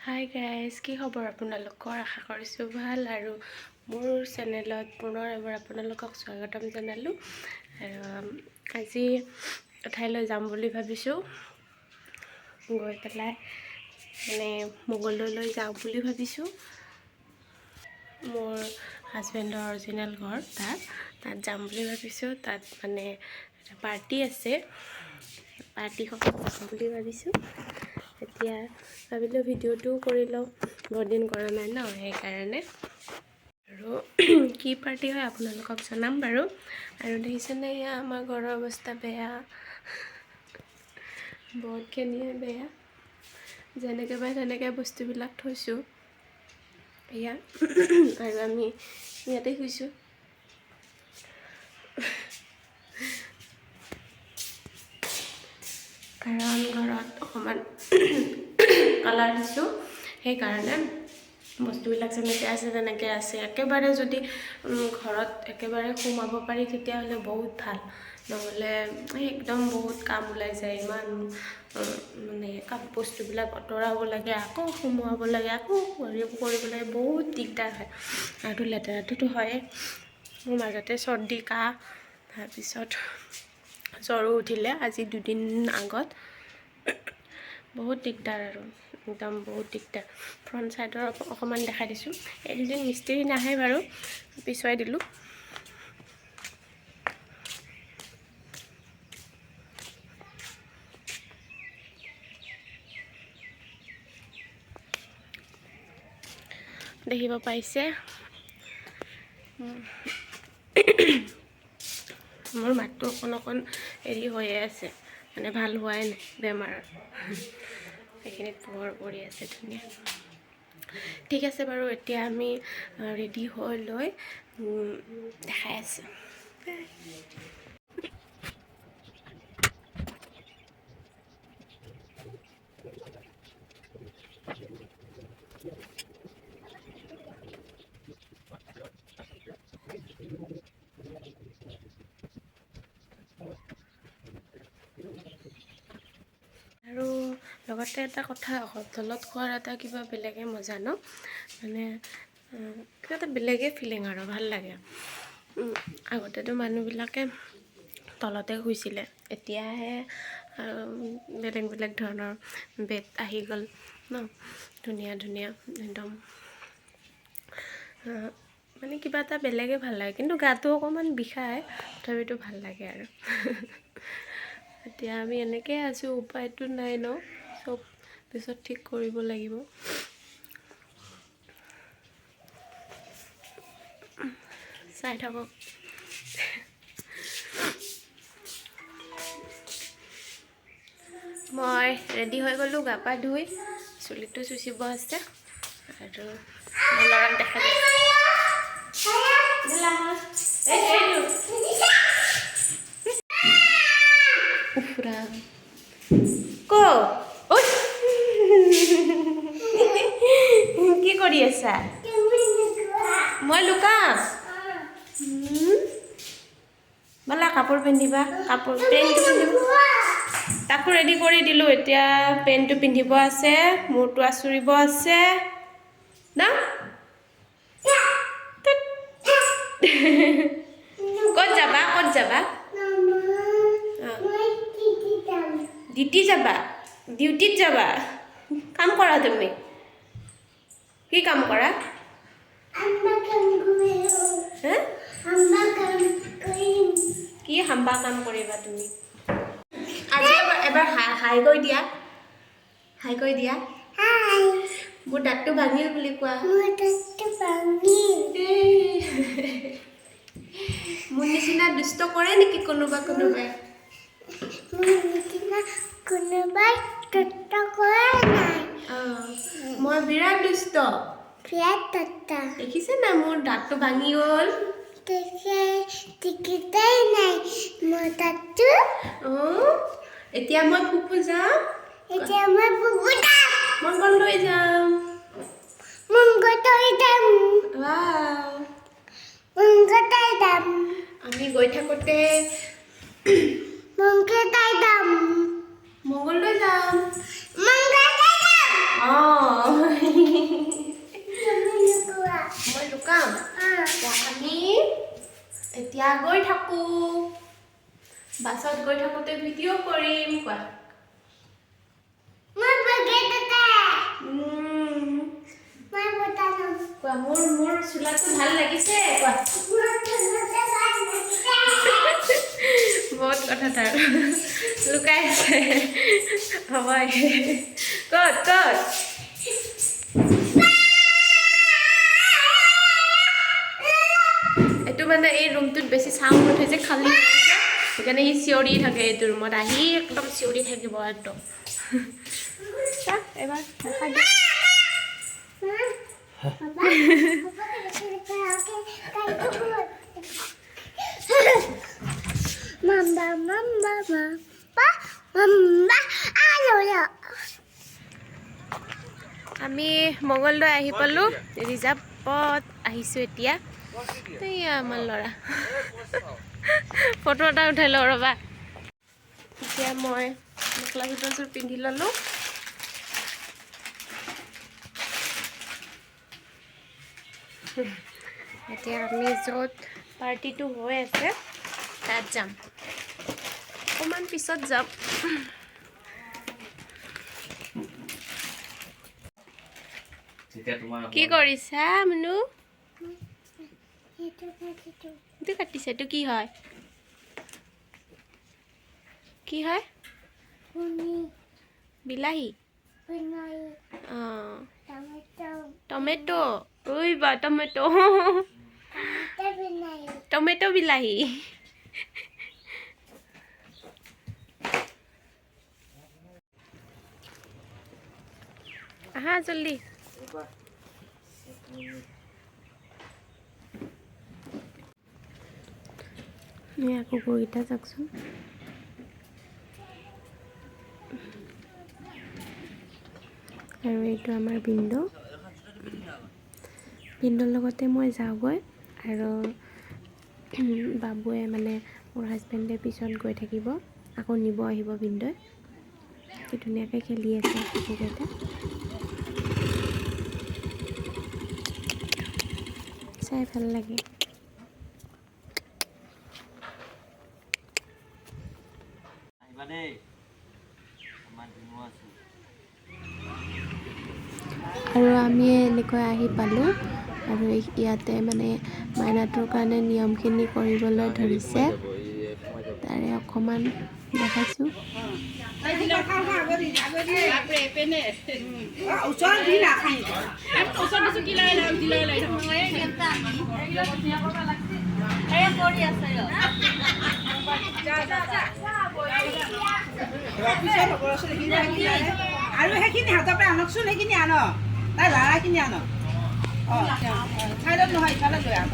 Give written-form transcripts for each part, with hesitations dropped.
Hi guys, কি খবৰ আপোনালোকৰ? আশা কৰিছোঁ ভাল। আৰু মোৰ চেনেলত পুনৰ এবাৰ আপোনালোকক স্বাগতম জনালোঁ। আৰু আজি এঠাইলৈ যাম বুলি ভাবিছোঁ, গৈ পেলাই মানে মংগলদৈলৈ যাওঁ বুলি ভাবিছোঁ। মোৰ হাজবেণ্ডৰ অৰিজিনেল ঘৰ তাত তাত যাম বুলি ভাবিছোঁ। তাত মানে এটা পাৰ্টি আছে, পাৰ্টিখন যাম বুলি ভাবিছোঁ। এতিয়া ভাবিলোঁ ভিডিঅ'টোও কৰি লওঁ, বহুত দিন কৰা নাই ন, সেইকাৰণে। আৰু কি পাৰ্টি হয় আপোনালোকক জনাম বাৰু। আৰু দেখিছেনে এয়া আমাৰ ঘৰৰ অৱস্থা বেয়া, বহুতখিনিয়ে বেয়া। যেনেকৈ পাই তেনেকৈ বস্তুবিলাক থৈছোঁ এয়া। আৰু আমি ইয়াতে শুইছোঁ। কাৰণ ঘৰত অকণমান কালাৰ দিছোঁ, সেইকাৰণে বস্তুবিলাক যেনেকৈ আছে তেনেকৈ আছে। একেবাৰে যদি ঘৰত একেবাৰে সোমাব পাৰি তেতিয়াহ'লে বহুত ভাল, নহ'লে একদম বহুত কাম ওলাই যায়। ইমান মানে বস্তুবিলাক আঁতৰাব লাগে, আকৌ সোমোৱাব লাগে, আকৌ কৰিব লাগে, বহুত দিগদাৰ হয়। আৰু লেতেৰাটোতো হয়েই। মোৰ মাজতে চৰ্দি কাহ, তাৰপিছত জ্বৰো উঠিলে আজি দুদিন আগত। বহুত দিগদাৰ আৰু একদম বহুত দিগদাৰ। ফ্ৰণ্ট ছাইডৰ অকণমান দেখাই দিছোঁ। এই দুদিন মিস্ত্ৰী নাহে বাৰু, পিছুৱাই দিলোঁ। দেখিব পাইছে মোৰ মাতটো অকণ অকণ হেৰি হৈয়ে আছে, মানে ভাল হোৱাই নাই বেমাৰৰ। সেইখিনিত পোহৰ পৰি আছে ধুনীয়া। ঠিক আছে বাৰু, এতিয়া আমি ৰেডি হৈ লৈ দেখাই আছোঁ। আৰু লগতে এটা কথা, হোটেলত খোৱাৰ এটা কিবা বেলেগে মজা ন, মানে কিবা এটা বেলেগে ফিলিং আৰু ভাল লাগে। আগতেতো মানুহবিলাকে তলতে শুইছিলে, এতিয়াহে বেলেগ বেলেগ ধৰণৰ বেড আহি গ'ল ন, ধুনীয়া ধুনীয়া একদম। মানে কিবা এটা বেলেগে ভাল লাগে, কিন্তু গাটো অকণমান বিষায়, তথাপিতো ভাল লাগে আৰু। এতিয়া আমি এনেকৈয়ে আছোঁ, উপায়তো নাই ন, চব পিছত ঠিক কৰিব লাগিব। চাই থাকক। মই ৰেডি হৈ গ'লোঁ, গা পা ধুই চুলিটো চুচিব আছে। আৰু ল'ৰাক দেখা কি কৰি আছা? মই লুকাম। ব'লা কাপোৰ পিন্ধিবা, কাপোৰ পেণ্টটো পিন্ধিবা। তাকো ৰেডি কৰি দিলোঁ, এতিয়া পেণ্টটো পিন্ধিব আছে, মূৰটো আঁচুৰিব আছে ন। ক'ত যাবা? ক'ত যাবা? ডিউটি যাবা? ডিউটিত যাবা? কাম কৰা তুমি? কি কাম কৰা? কি হাম্বা কাম কৰিবা তুমি? আজি এবাৰ হাই কৈ দিয়া, হাই কৈ দিয়া। মোৰ দাঁতটো ভাঙিল বুলি কোৱা। মোৰ নিচিনা দুষ্ট কৰে নেকি কোনোবা? কোনোবাই কোনোবাই দুষ্ট কৰা নাই। মই বিৰাট দুষ্ট। বিৰাট দুষ্ট। দেখিছে না মোৰ দাঁতটো ভাঙি গ'ল? দেখিছেই নাই মোৰ দাঁতটো। এতিয়া মই ফুফু যাম। এতিয়া মই ফুফু যাম। মংগলদৈ যাম। মংগলদৈ যাম। মংগলদৈ যাম। আমি গৈ থাকোঁতে মংগলদৈ যাম। মংগলদৈ যাম। মংগলদৈ যাম। অঁ। এতিয়া গৈ থাকোঁ। বাছত গৈ থাকোঁতে ভিডিঅ' কৰিম, কোৱা। মই বগেততে। মই বতানো। কোৱা, মোৰ মোৰ চোলাটো ভাল লাগিছে, কোৱা। মোৰ চোলাটো ভাল লাগিছে। বহুত কথা তাৰ লুকাই আছে। হ'ব, ক'ত ক'ত? এইটো মানে এই ৰুমটোত বেছি চাউণ্ড উঠে যে, খালী হৈ আছে, সেইকাৰণে সি চিঞৰি থাকে। এইটো ৰুমত আহি একদম চিঞৰি থাকিব একদম। চা, এবাৰ দেখাই দে। বাবা, মাম্বা মাম্বা মাম্বা মাম্বা আলো। আমি মঙলদৈ আহি পালোঁ, ৰিজাৰ্ভত আহিছোঁ এতিয়া। এইয়া আমাৰ ল'ৰা, ফটো এটা উঠাই লওঁ ৰ'বা। এতিয়া মই মেখেলা চাদৰযোৰ পিন্ধি ল'লোঁ। এতিয়া আমি য'ত পাৰ্টিটো হৈ আছে তাত যাম, অকণমান পিছত যাম। তেতিয়া তোমাৰ কি কৰিছা মুনু? সেইটো কাটিছো। এইটো কাটিছে? এইটো কি হয়? কি হয়? শুনি। বিলাহী। বনাই। অঁ। টমেটো। টমেট', ঐ বা টমেট'। টমেটো বনাই। টমেট' বিলাহী। আহা জল্দি। এয়া কুকুৰকেইটা চাওকচোন। আৰু এইটো আমাৰ ভিনদেউ। ভিনদেউৰ লগতে মই যাওঁগৈ আৰু বাবুৱে, মানে মোৰ হাজবেণ্ডে পিছত গৈ থাকিব, আকৌ নিব আহিব ভিনদেউৱে। কি ধুনীয়াকৈ খেলি আছে কুকুৰকেইটা, চাই ভাল লাগে। আহিবা দেই, আমাৰ ধুনু আছে। আৰু আমি এনেকৈ আহি পালোঁ আৰু ইয়াতে মানে মাইনাটোৰ কাৰণে নিয়মখিনি কৰিবলৈ ধৰিছে, তাৰে অকণমান দেখাইছোঁ। আৰু সেইখিনি হাতৰ পৰা আনকচোন, সেইখিনি আনক, তাই লাৰাখিনি আনক। অঁ, চাইডত নহয়, ইফালে লৈ আহক।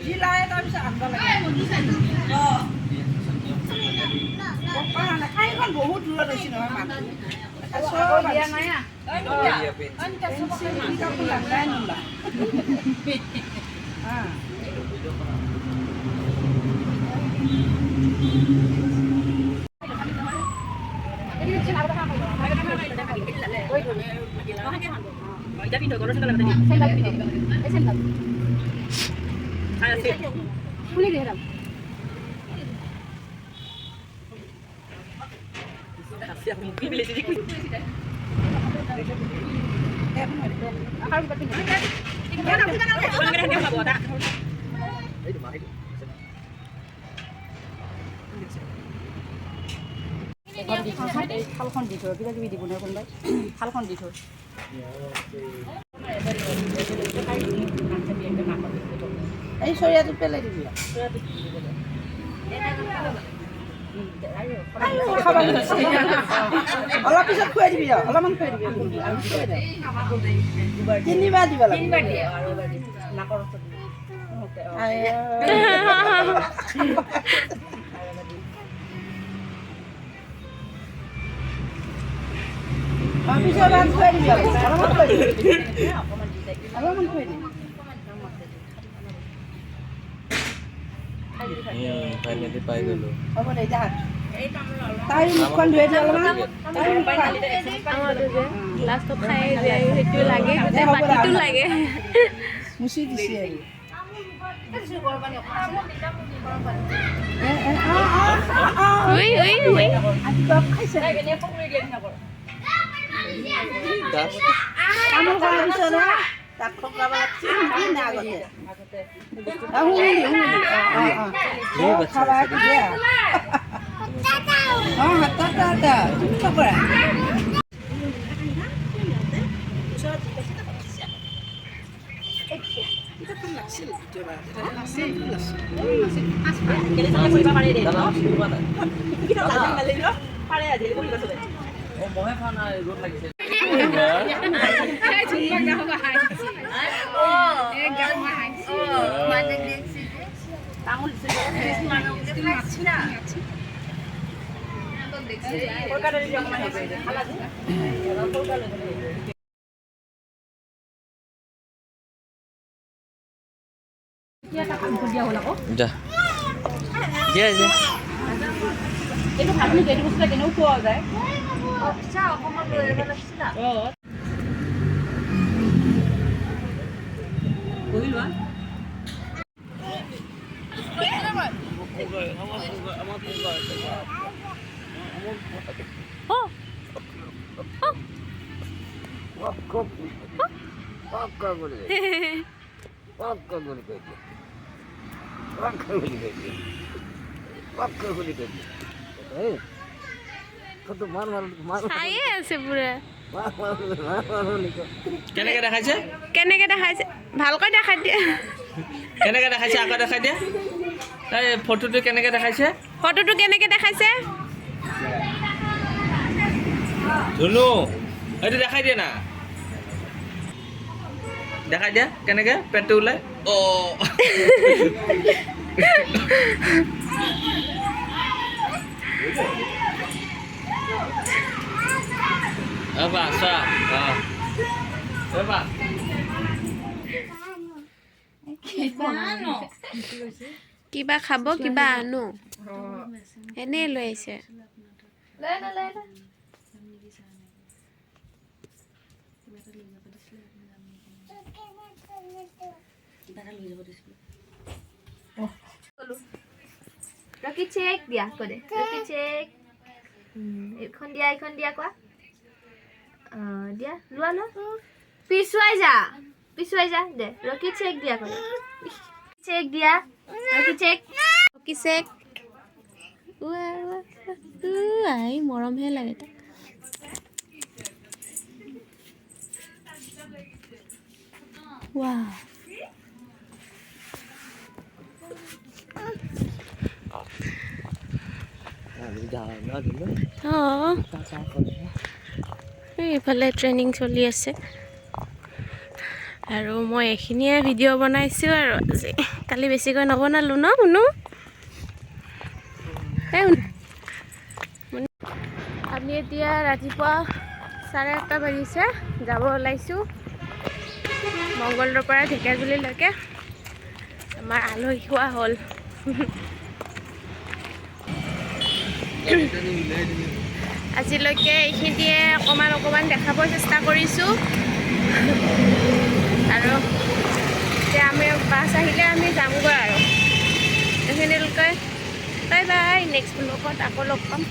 যি লাৰে তাৰপিছত আনিব লাগে। ঠাইখন বহুত দূৰত হৈছে নহয় মানুহ। চব পেঞ্চিল কিতাপো লাগাই নোলা। থালখন দি থৈ, কিবা কিবি দিব নহয় কোনোবাই, থালখন দি থৈ। এই চৰিয়াটোত পেলাই দিবি। খাব অলপ পিছত খুৱাই দিবি, অলপমান খুৱাই দিবি আৰু খুৱাই দে। তিনিবাৰ দিব লাগিব। পিছত খুৱাই দিবি, অলপমান খুৱাই দিবি, অলপমান খুৱাই দিবি। ফাইনেলি পাই গ'লো। হ'ব দে, এতিয়া। তাই মুখখন ধুই দিয়ে অলপমান। গ্লাছটো খাই যায়, সেইটো লাগে, গোটেই বাতিটো লাগে। মুচি দিছে। তামোল খোৱাৰ পিছত তাক খোকাব লাগছিল না আগতে। খাবা দিয়া। অঁ, টাটা, তুমি নকৰা। যা দিয়া যা। এইটো ভাল নেকি? এইটো বস্তু কেনেও পোৱা যায়। বহি লোৱা। খায়ে আছে পুৰা। কেনেকে দেখাইছে? কেনেকে দেখাইছে? ভালকৈ দেখাই দিয়া। কেনেকে দেখাইছে? আকৌ দেখাই দিয়া। এই ফটোটো কেনেকে দেখাইছে? ফটোটো কেনেকে দেখাইছে? ধুনু, এইটো দেখাই দিয়া না, দেখাই দিয়া কেনেকে পেটটো ওলাই। অ, ৰ'বা চোৱা। অঁ, ৰ'বা। কিবা খাব, কিবা আনো, এনেই লৈ আহিছে। ৰকি চেক দিয়া কৈ দে, ৰকি চেক। এইখন দিয়া, এইখন দিয়া কোৱা। অঁ, দিয়া, লোৱা লোৱা, পিছুৱাই যা, পিছুৱাই যা দে। ৰকি চেক দিয়া কৈ দে, চেক দিয়া, ৰকি চেক, ৰকি চেক। আই মৰমহে লাগে তাক। ৱাও, অঁ, এইফালে ট্ৰেইনিং চলি আছে। আৰু মই এইখিনিয়ে ভিডিঅ' বনাইছোঁ আৰু আজি, কালি বেছিকৈ নবনালোঁ ন শুনো। আমি এতিয়া ৰাতিপুৱা 8:30 বাজিছে, যাব ওলাইছোঁ মংগলদৈৰ পৰা ঢেকীয়াজুলিলৈকে। আমাৰ আলহী খোৱা হ'ল। আজিলৈকে এইখিনিয়ে অকণমান অকণমান দেখাব চেষ্টা কৰিছোঁ। আৰু এতিয়া আমি বাছ আহিলে আমি যামগৈ আৰু। এইখিনিলৈকে বাই বাই, নেক্সট ব্লগত আকৌ লগ পাম।